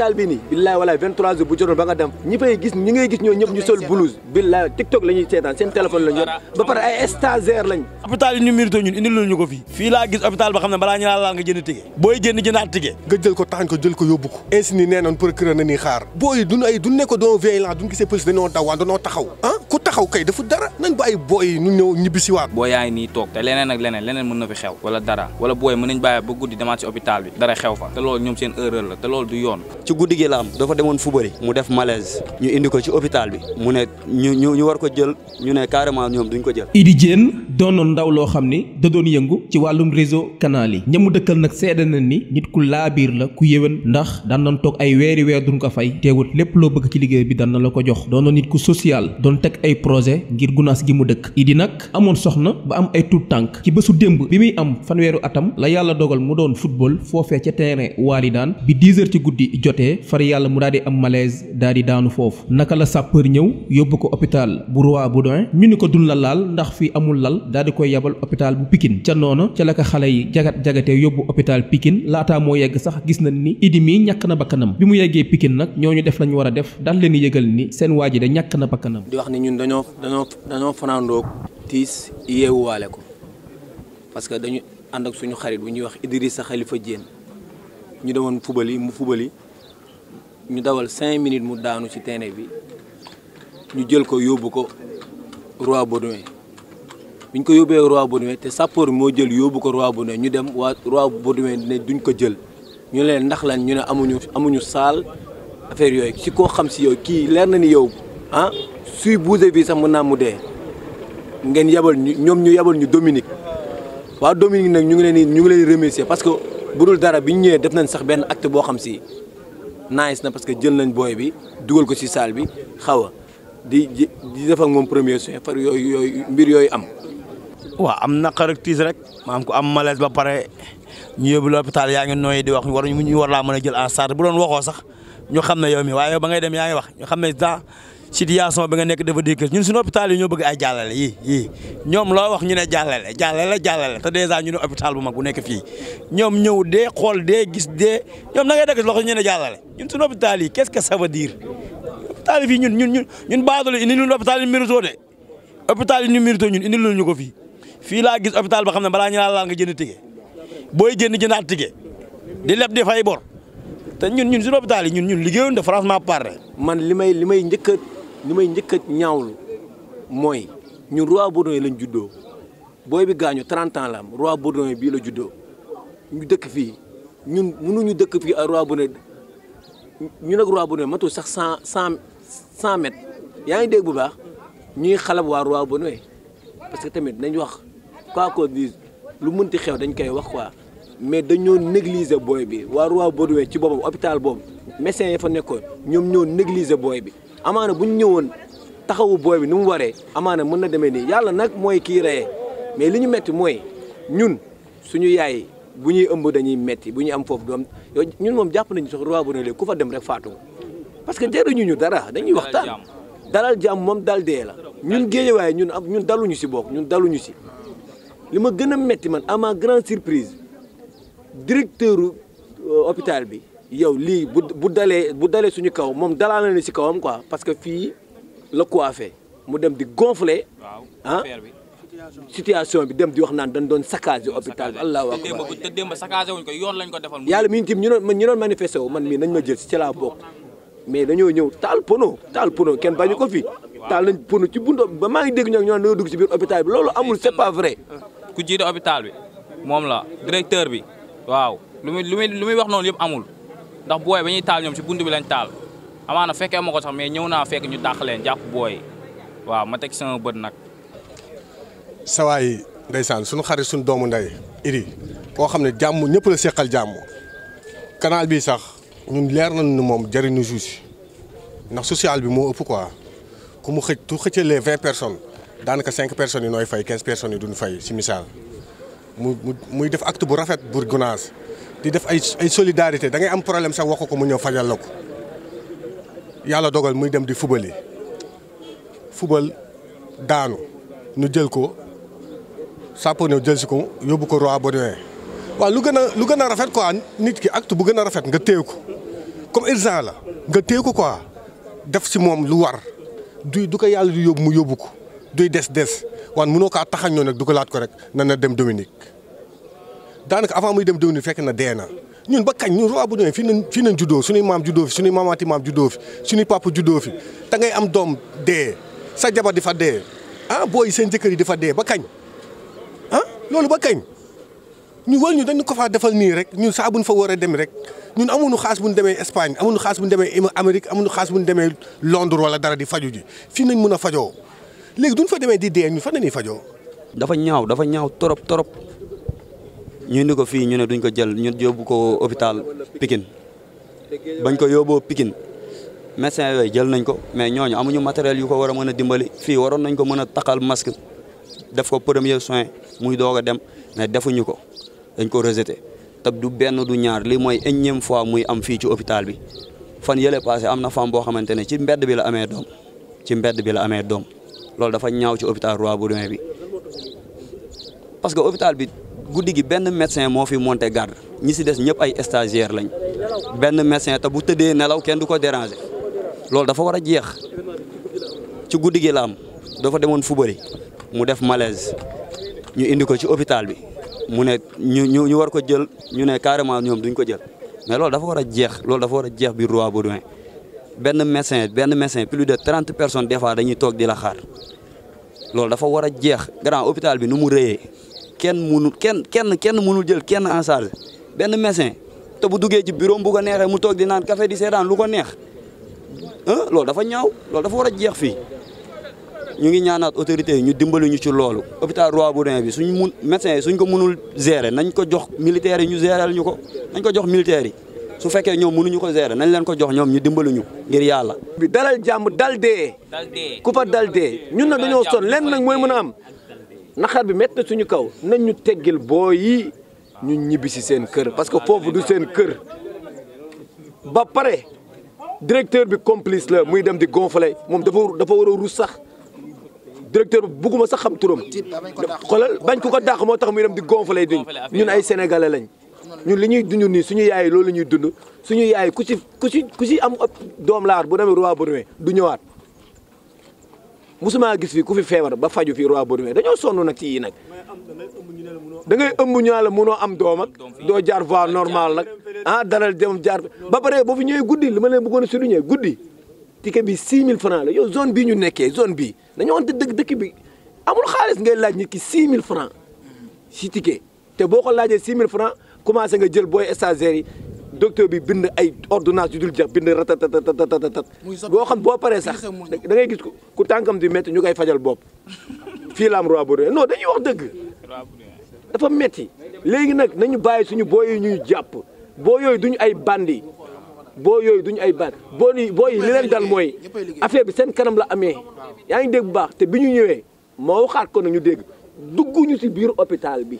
hôpital bi nii billaay walaay 23 jours bu jotoon ba nga dem ñi fay gis ñi ngay gis ñoo ñëpp ñu sol blouse billaay TikTok la ñuy seetaan seen téléphone la ñu ba pare ay stagiaire lañ. hôpital yi ñu mérito ñun indil ñu ko fii fii laa gis hôpital ba xam ne balaa ñu laal nga jënd ticket booy jënd jëndaat ticket nga jël ko taxañ ko jël ko yóbbu ko ainsi ni nee noon procureur na nii xaar booy duñ ne ko doo violent duñ gisee police dañoo daw dañoo taxaw ku taxaw kay dafa dara nañ ba ay booy ñu ñëw ñibbi si waat booy yaa ngi nii toog te leneen ak leneen mën na fi xew wala dara wala booy mën nañ bàyyi ba guddi demaat si hôpital bi dara xew fa te loolu ñoom seen erreur la te loolu du yoon. ci guddi gi la am dafa demoon fubali mu def malaise ñu indi ko ci hôpital bi mu ne ñu war ko jël ñu ne carrément ñoom duñ ko jël. Idy Diène doonoon ndaw loo xam ni da doon yëngu ci wàllum réseau canal yi ñamu dëkkal nag seede na ni nit ku laabiir la ku yéwén ndax daan doon toog ay weeri weer duñ ko fay teewut lépp loo bëgg ci liggéey bi daan na la ko jox doonoon nit ku social doon teg ay projet ngir gunaas gi mu dëkk. Idy nag amoon soxna ba am ay tuut tànk ci bésu démb bi muy am fanweeru atam la yàlla dogal mu doon football foofee ca terrain Walidaan bi 10 heures ci guddi jotee far yàlla mu daal di am malaise daal di daanu foofu naka la sapeur ñëw yóbbu ko hôpital bu Roi Baudouin ñu ni ko dun la laal ndax fii amul lal daal di koy yabal hôpital bu Pikine ca noona ca la ko xale yi jagatee yóbbu hôpital Pikine laataa moo yegg sax gis nañ ni Idy mii ñàkk na bakkanam bi mu yeggee Pikine nag ñooñu def lañu war a def daal leen yëgal ni seen waa ji de ñàkk na bakkanam. di wax ni ñun dañoo fanaandoog tiis yeewuwaale ko parce que dañu ànd ak suñu xarit bu ñuy wax Idrissa Khalifa Diène ñu demoon fubali ñu dawal 5 minutes mu daanu ci terrain bi ñu jël ko yóbbu ko Roi Baudouin bi ñu ko yóbbee Roi Baudouin te sapeur moo jël yóbbu ko Roi Baudouin ñu dem waa Roi Baudouin ne duñ ko jël ñu leen ndax lan ñu ne amuñu saal affaire yooyu si koo xam si yow kii leer na ni yow suy bougé bi sax mën naa mu dee ngeen yabal ñu yabal ñu Dominique waa Dominique nag ñu ngi leen remercier parce que bu dul dara bi ñu ñëwee def nañ sax benn acte boo xam si nice na parce que jël nañ booy bi dugal ko ci salle bi xaw a di def ak moom premier soin far yooyu mbir yooyu am. waaw am naqar ak tiis rek maanaam ku am malaise ba pare ñu yóbbu l'hôpital yaa ngi nooyi di wax ñu war laa mën a jël en charge bu doon waxoo sax ñu xam ne yow mi waaye ba ngay dem yaa ngi wax ñu xam ne dans situation bi nga nekk dafa dégg ñun suñu hôpital yi ñoo bëgg ay jàllale yii ñoom loo wax ñu ne jàllale te dèjà ñu ne hôpital bu mag bu nekk fii ñoom ñëw dee xool dee gis dee ñoom na ngay dëgg loxo ñu ne jàllale ñun suñu hôpital yi qu'est-ce que ça veut dire hôpital yi fii ñun baadoolo indi lu hôpital yi mérito de hôpital yi ñu mérito ñun indi lu ñu ko fii laa gis hôpital ba xam ne balaa ñu laal nga jënd ticket booy jëndaat ticket di leb di fay bor te ñun suñu hôpital yi ñun liggéeyuñ de franchement parler. man li may njëkk a ñaawlu mooy ñun Roi Baudouin lañ juddoo booy bi gaañu 30 ans la am Roi Baudouin bii la juddoo ñu dëkk fii ñun mënuñu dëkk fii ak Roi Baudouin ñun ak Roi Baudouin matul sax 100 mètres yaa ngi dégg bu baax ñuy xalab waa Roi Baudouin parce que tamit nañ wax quoi qu'on dise lu mënti xew dañ koy wax quoi mais dañoo négliger booy bi waa Roi Baudouin ci boppam hôpital boobu médecin ya fa nekkoon ñoom ñoo négliger booy bi amaana bu ñu ñëwoon taxawu booy bi ni mu waree amaana mën na demee nii yàlla nag mooy kii reyee mais li ñu metti mooy ñun suñu yaay bu ñuy ëmb dañuy metti bu ñuy am foofu doom yow ñun moom jàpp nañu sax Roi Baudouin léegi ku fa dem rek faatu parce que jaruñu ñu dara dañuy waxtaan dalal jàmm moom dal dee la ñun Guédiawaye ñun daluñu si bokk ñun daluñu si li ma gën a metti man à ma grande surprise directeur hôpital bi yow lii bu dalee suñu kaw moom dalaa na ni si kawam quoi parce que fii la coiffé mu dem di gonfler situation bi dem di wax naan dañ doon saccagé hôpital bi allahu akbar te démb saccagé wuñ ko yoon lañ ko defal. yàlla mi ngi tim ñu doon manifesté wu man mii nañ ma jël si ci laa bokk mais dañoo ñëw taal pono kenn bañu ko fi taal nañ pono ci buntu ba maa ngi dégg ñoo dañoo dugg ci biir hôpital bi loolu amul c'est pas vrai. ku jiite hôpital bi moom la directeur bi waaw lu muy wax noonu yëpp amul ndax booy ba ñuy taal ñoom si buntu bi lañ taal amaana fekkee ma ko sax mais ñëw naa fekk ñu dàq leen jàpp booy waaw ma teg sama bët nag. sawaay ndeysaan suñu xarit suñu doomu ndey Idy koo xam ne jàmm ñëpp la seqal jàmm canal bi sax ñun leer nañu ne moom jëriñu juusi ndax social bi moo ëpp quoi ku mu xëccalee 20 personnes daanaka 5 personnes yi nooy fay 15 personnes yi duñu fay si misaal muy def acte bu rafet pour Gounass di def ay solidarité da ngay am problème sax wax ko mu ñëw fajal la ko yàlla dogal muy dem di fubali daanu ñu jël ko sàppo ñëw jël si ko yóbbu ko Roi Baudouin waaw lu gën a rafet quoi nit ki acte bu gën a rafet nga téye ko comme urgent la nga téye ko quoi def si moom lu war du ko yàlla du yóbbu mu yóbbu ko duy des wan mënoo kaa taxañ noonu nag du ko laat ko rek na dem Dominique daanaka avant muy dem Dominique fekk na dee na ñun ba kañ ñun Roi Baudouin fii nañ juddoo suñuy maam juddoo fi suñuy maamaati maam juddoo fi suñuy papa juddoo fi te ngay am doom dee sa jabar di fa dee booy seen jëkkër yi di fa dee ba kañ loolu ba kañ ñu war ñu dañu ko faa defal nii rek ñun saa buñ fa war a dem rek ñun amuñu xaas bu ñu demee Espagne amuñu xaas bu ñu demee Amérique amuñu xaas bu ñu demee Londres wala dara di faju ji fii nañ mën a fajoo léegi duñ fa demee di dee ñu fan la ñuy fajoo. dafa ñaaw torop ñu indi ko fii ñu ne duñ ko jël ñu yóbbu ko hôpital Pikine bañ ko yóbboo Pikine médecin yooyu jël nañ ko mais ñooñu amuñu matériel yu ko war a mën a dimbali fii waroon nañ ko mën a taxal masque def ko premier soin muy doog a dem mais defuñu ko dañ ko rejeté te du benn du ñaar lii mooy énième fois muy am fii ci hôpital bi fan yële passé am na femme boo xamante ne ci mbedd bi la amee doom loolu dafa ñaaw ci hôpital Roi Baudouin bi parce que hôpital bi guddi gi benn médecin moo fi monté garde ñi si des ñëpp ay stagiaire lañ benn médecin te bu tëddee nelaw kenn du ko déranger loolu dafa war a jeex ci guddi gi la am dafa demoon fubari mu def malaise ñu indi ko ci hôpital bi mu ne ñu war ko jël ñu ne carrément ñoom duñ ko jël mais loolu dafa war a jeex biir Roi Baudouin benn médecin plus de 30 personnes des fois dañuy toog di la xaar loolu dafa war a jeex grand hôpital bi nu mu rëyee kenn mënul jël kenn en charge benn médecin te bu duggee ci bureau bu ko neexee mu toog di naan café di seetaan lu ko neex loolu dafa ñaaw loolu dafa war a jeex fii ñu ngi ñaanaat autorités yi ñu dimbali ñu ci loolu hôpital Roi Baudouin bi médecin yi suñ ko mënul gérer nañ ko jox militaires yi ñu gérer ñu ko nañ ko jox militaires yi su fekkee ñoom mënuñu ko gérer nañ leen ko jox ñoom ñu dimbali ñu ngir yàlla. bi dalal jàmm dal dee. ku fa dal dee ñun nag dañoo sonn lenn nag mooy mën a am naxar bi métti na suñu kaw nañ ñu teggil boo yi ñu ñibbi si seen kër parce que foofu du seen kër ba pare directeur bi complice la muy dem di gonfler moom dafa war a rus sax directeur bi bugguma sax xam turam xoolal bañ ku ko dàq moo tax muy dem di gonfler duñ ñun ay sénégalais lañ. ñun li ñuy dund nii suñu yaay loolu la ñuy dund suñu yaay ku ci am doom laar bu demee Roi Baudouin du ñëwaat musuma gis fi ku fi feebar ba faju fi Roi Baudouin dañoo sonn nag ci yii nag da ngay ëmb ñu la mënoo am doom ak doo jaar voie normale nag dalal dem jaar ba pare boo fi ñëwee guddi li ma leen bëggoon a souligner guddi ticket bi 6000 francs la yow zone bii ñu nekkee zone bii dañoo wante dëkk bi amul xaalis ngay laaj nit ki 6000 francs si ticket te boo ko laajee 6000 francs commencé nga jël booy stagiaires yi docteur bi bind ay ordonnance yu dul jeex bind ratatatatat boo xam boo paree sax da ngay gis ku tànkam di métti ñu koy fajal bopp fii la am Roi Baudouin non dañuy wax dëgg dafa métti léegi nag nañu bàyyi suñu boo yi ñuy jàpp boo yooyu duñu ay bandi boo yooyu duñu ay bandi boo yi li leen dal mooy affaire bi seen kanam la amee yaa ngi dégg bu baax te bi ñu ñëwee moo waxaat ko na ñu dégg dugguñu si biir hôpital bi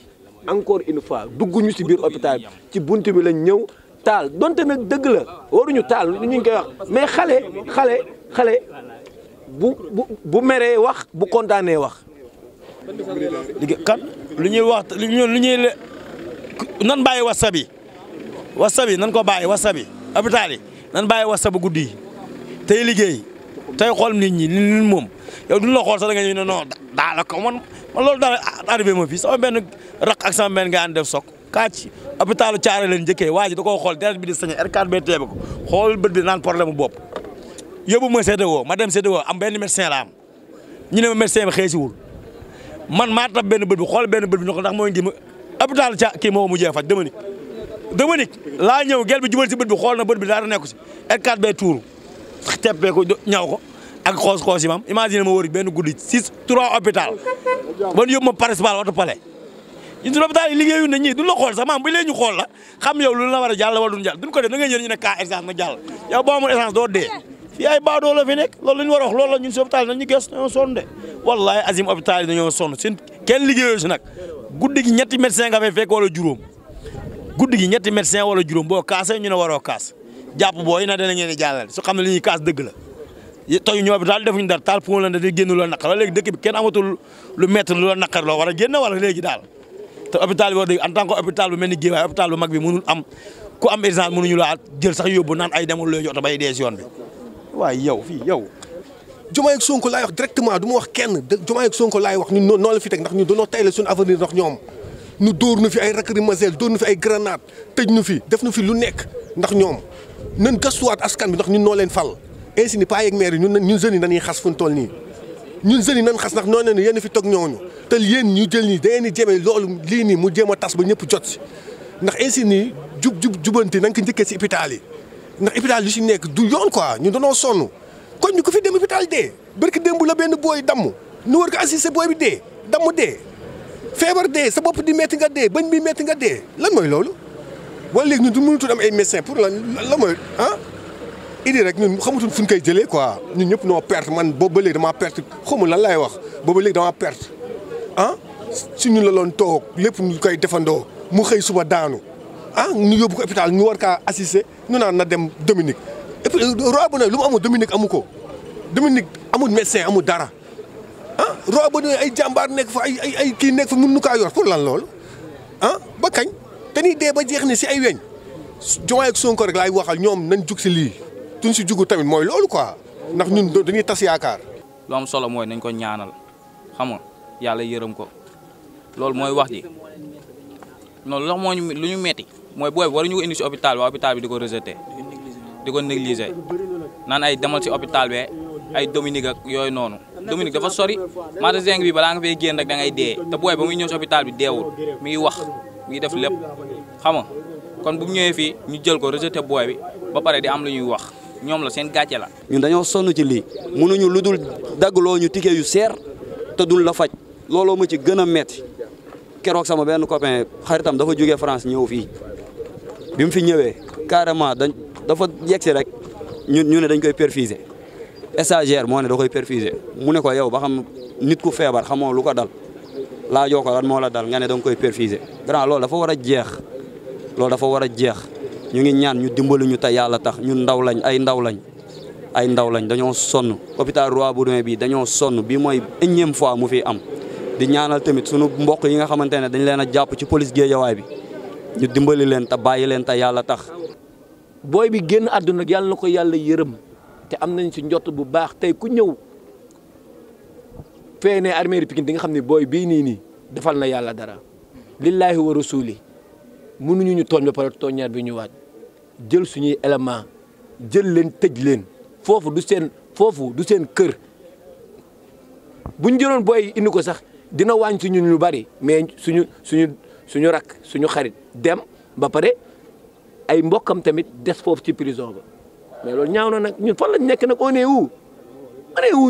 encore une fois dugguñu si biir hôpital ci buntu bi lañ ñëw taal donte nag dëgg la waruñu taal ñu ngi koy wax mais xale bu meree wax bu kontaanee wax. kan lu ñuy nan bàyyi wasabi nan ko bàyyi wasabi hôpital yi nan bàyyi wasabi guddi yi tey liggéey tey xool nit ñi li moom yow duñ la xool sax da nga ñu ne non daal ko man loolu daal arrivé ma fii sama benn rak ak sama benn nga ànd def sok kàcc hôpitalu Thiaré leen njëkkee waa ji da koo xool deret bi di sañ R4 B teebe ko xool bët bi naan problème bu bopp yóbbu ma CDO ma dem CDO am benn médecin la am ñu ne ma médecin bi xeesiwul man maa tab benn bët bi xool benn bët bi ñu ko ndax mooy ngi ma hôpital kii moo mujjee faj Dominique laa ñëw gel bi jubal si bët bi xool na bët bi dara nekku si R4 B tuuru teppee ko ñaw ko ak xoos yi mam imagine ma wër benn guddi 3 hôpital ba ñu yóbbu ma principal wata pale ñun suñu hôpital yi liggéeyu na ñii duñ la xool sax maam bu leen ñu xool la xam yow lu la war a jàll wala duñ jàll duñ ko def da ngay ñëw ñu ne cas essence na jàll yow boo amul essence doo dee fii ay baadoo la fi nekk loolu la ñu war a wax loolu la ñun si hôpital yi nañu gës dañoo sonn de wallahi azim hôpital yi dañoo sonn seen kenn liggéeyoo si nag guddi gi ñetti médecin nga fay fekk wala juróom guddi gi ñetti médecin wala juróom boo kaasee ñu ne waroo kaas jàpp booy na dana ngeen di jàllale su xam ne li ñuy kaas dëgg la tey ñu hôpital defuñu dara taal pour la di génn loo naqar léegi dëkk bi kenn amatul lu métti lu la naqar loo war a génn wala léegi daal te hôpital bi war dëgg en tant que hôpital bu mel ni Guédiawaye hôpital bu mag bi mënul am ku am urgence mënuñu laa jël sax yóbbu naan ay demul looy oto bay dee si yoon bi waaye yow fii yow. Diomaye ak Sonko laay wax directement du ma wax kenn Diomaye ak Sonko laay wax ñun noonu la fi teg ndax ñun dañoo tayle suñu avenir ndax ñoom ñu dóor nu fi ay lacrymogène dóor nu fi ay grenade tëj nu fi def nu fi lu nekk ndax ñoom nan gastuwaat askan bi ndax ñun noo leen fal ainsi ni paa yeeg maire yi ñun jeunes yi dañuy xas fu ñu toll nii ñun jeunes yi nan xas ndax noonu ne yéen fi toog ñooñu te yéen ñu jël nii da ngeen di jëmee loolu lii nii mu jéem a tas ba ñëpp jot si ndax ainsi ni jubanti na nga ko njëkkee si hôpital yi ndax hôpital yu si nekk du yoon quoi ñun danoo sonn kon ñu ko fi dem hôpital dee barki démb la benn booy damm nu war ko assister booy bi dee damm dee feebar dee sa bopp di metti nga dee bañ bi metti nga dee lan mooy loolu wala léegi ñun du mënutul am ay médecin pour lan mooy idi rek ñun xamutul fu ñu koy jëlee quoi ñun ñëpp noo perte man boobu ba léegi damaa perte xawma lan lay wax boobu ba léegi damaa perte si ñun la loon toog lépp ñu koy defandoo mu xëy suba daanu ñu yóbbu ko hôpital ñu war kaa assister ñu naan na dem Dominique et puis roi bu ne lu mu amul Dominique amu ko Dominique amul médecin amul dara roi bu ne ay jàmbaar nekk fa ay kii nekk fa mën nu kaa yor pour lan loolu ba kañ te ni dee ba jeex ni si ay weñ Diomaye ak Sonko rek laay waxal ñoom nañ jug si lii tuñ si jugu tamit mooy loolu quoi ndax ñun dañuy tas yaakaar. lu am solo mooy nañ ko ñaanal xam nga yàlla yërëm ko loolu mooy wax ji noonu lu tax moo lu ñu metti mooy booy bi waruñu ko indi si hôpital bi waa hôpital bi di ko rejeté di ko négligé naan ay demal si hôpital bi ay Dominique ak yooyu noonu Dominique dafa sori magasin bi balaa nga fay génn rek da ngay dee te booy ba muy ñëw si hôpital bi deewul mi ngi wax mi ngi def lépp xam nga kon bu ñëwee fii ñu jël ko rejeté booy bi ba pare di am lu ñuy wax ñoom la seen gàcce la. ñun dañoo sonn ci lii mënuñu lu dul daggloo ñu ticket yu seer te duñ la faj looloo ma ci gën a metti keroog sama benn copain xaritam dafa jógee France ñëw fii bi mu fi ñëwee carrément dafa yegsi rek ñu ne dañ koy perfuser stagiaire moo ne da koy perfuser mu ne ko yow ba xam nit ku feebar xamoo lu ko dal laajoo ko lan moo la dal nga ne da nga koy perfuser grand loolu dafa war a jeex loolu dafa war a jeex ñu ngi ñaan ñu dimbali ñu te yàlla tax ñun ndaw lañ ay ndaw lañ dañoo sonn hôpital Roi Baudouin bi dañoo sonn bi mooy énième fois mu fi am di ñaanal tamit sunu mbokk yi nga xamante ne dañ leen a jàpp ci police Guédiawaye bi ñu dimbali leen te bàyyi leen te yàlla tax. booy bi génn àdduna yàlla na ko yàlla yërëm te am nañ ci njott bu baax tey ku ñëw fee ne armée Pikine di nga xam ne booy bii nii defal na yàlla dara lillaahi wa rasuuli mënuñu ñu tooñ ba pare tooñaat bi ñu waat jël suñuy élément jël leen tëj leen foofu du seen kër bu ñu jëloon booy indi ko sax dina wàññi ci ñun lu bari mais suñu rakk suñu xarit dem ba pare ay mbokkam tamit des foofu ci prison ba mais loolu ñaaw na nag ñun fan lañ nekk nag on est où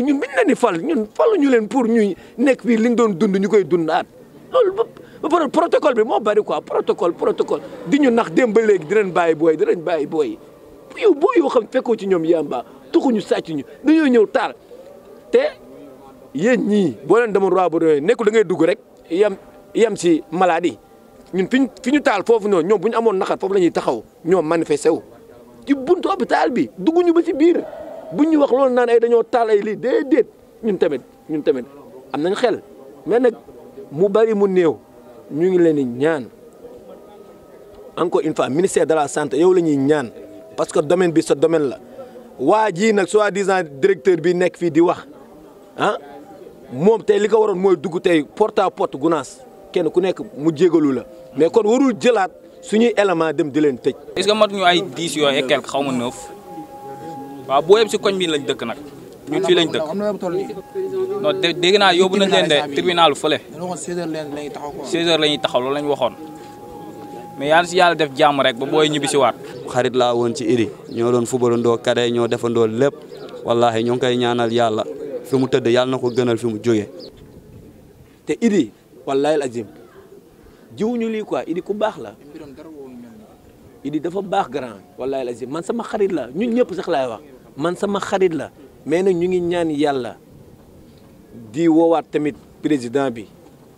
ñun biñ leen di fal ñun faluñu leen pour ñuy nekk fii liñ doon dund ñu koy dundaat loolu ba pare protocole bi moo bari quoi protocole di ñu nax dem ba léegi dinañ bàyyi booy yow booy yoo xam fekkoo ci ñoom yamba tuxuñu sàcc ñu dañoo ñëw taal te yéen ñii boo leen demoon Roi Baudouin nekkul da ngay dugg rek yem si maladie ñun fi ñu taal foofu noonu ñoom bu ñu amoon naqar foofu la ñuy taxaw ñoom manifesté wu ci buntu hôpital bi dugguñu ba si biir buñ ñu wax loolu naan ay dañoo taal ay lii déedéet ñun tamit am nañ xel mais nag mu bari mu néew ñu ngi leen di ñaan encore une fois ministère de la santé yow la ñuy ñaan parce que domaine bi sa domaine la waa jii nag soi-disant directeur bi nekk fii di wax moom tey li ko waroon mooy dugg tey porte à porte Gounass kenn ku nekk mu jégalu la mais kon warul jëlaat suñuy élément dem di leen tëj. est-ce que matuñu ay 10 yooyu et quelque xaw ma 9 waaw boo yëpp si koñ bi lañ dëkk nag ñun fii lañ dëkk non dégg naa yóbbu nañ leen de tribunal fële 16h la ñuy taxaw loolu la ñu waxoon mais yàlla si yàlla def jàmm rek ba booy ñibbi si waat. xarit laa woon ci Idi ñoo doon fubalandoo kade ñoo defandoo lépp wallahi ñoo ngi koy ñaanal yàlla fi mu tëdd yàlla na ko gënal fi mu jógee. te Idi wallahi al azim jiwuñu lii quoi Idi ku baax la Idi dafa baax grand wallahi al azim man sama xarit la ñun ñëpp sax laay wax man sama xarit la mais nag ñu ngi ñaan yàlla di woowaat tamit président bi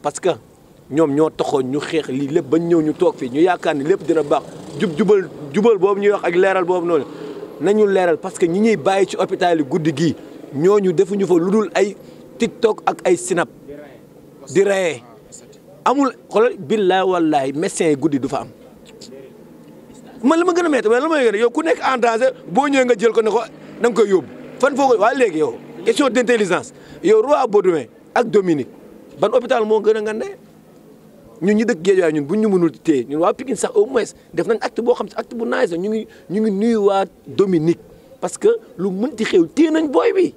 parce que ñoom ñoo taxoon ñu xeex lii lépp bañ ñëw ñu toog fii ñu yaakaar ni lépp dina baax jubal boobu ñuy wax ak leeral boobu noonu nañu leeral parce que ñi ñuy bàyyi ci hôpital yi guddi gii ñooñu defuñu fa lu dul ay TikTok ak ay Snap di reyee amul xoolal billaay wallaay médecin yi guddi du fa am man la ma gën a métti la ma gën a yow ku nekk en danger boo ñëwee nga jël ko ne ko da nga koy yóbbu fan foo ko waaye léegi yow question d'intelligence yow Roi Baudouin ak Dominique ban hôpital moo gën a ngandee ñun ñi dëkk Guédiawaye ñun buñ ñu mënul téye ñun waa Pikine sax au moins def nañ acte boo xam si acte bu nice la ñu ngi nuyu waa Dominique parce que lu mënti xew téye nañ booy bi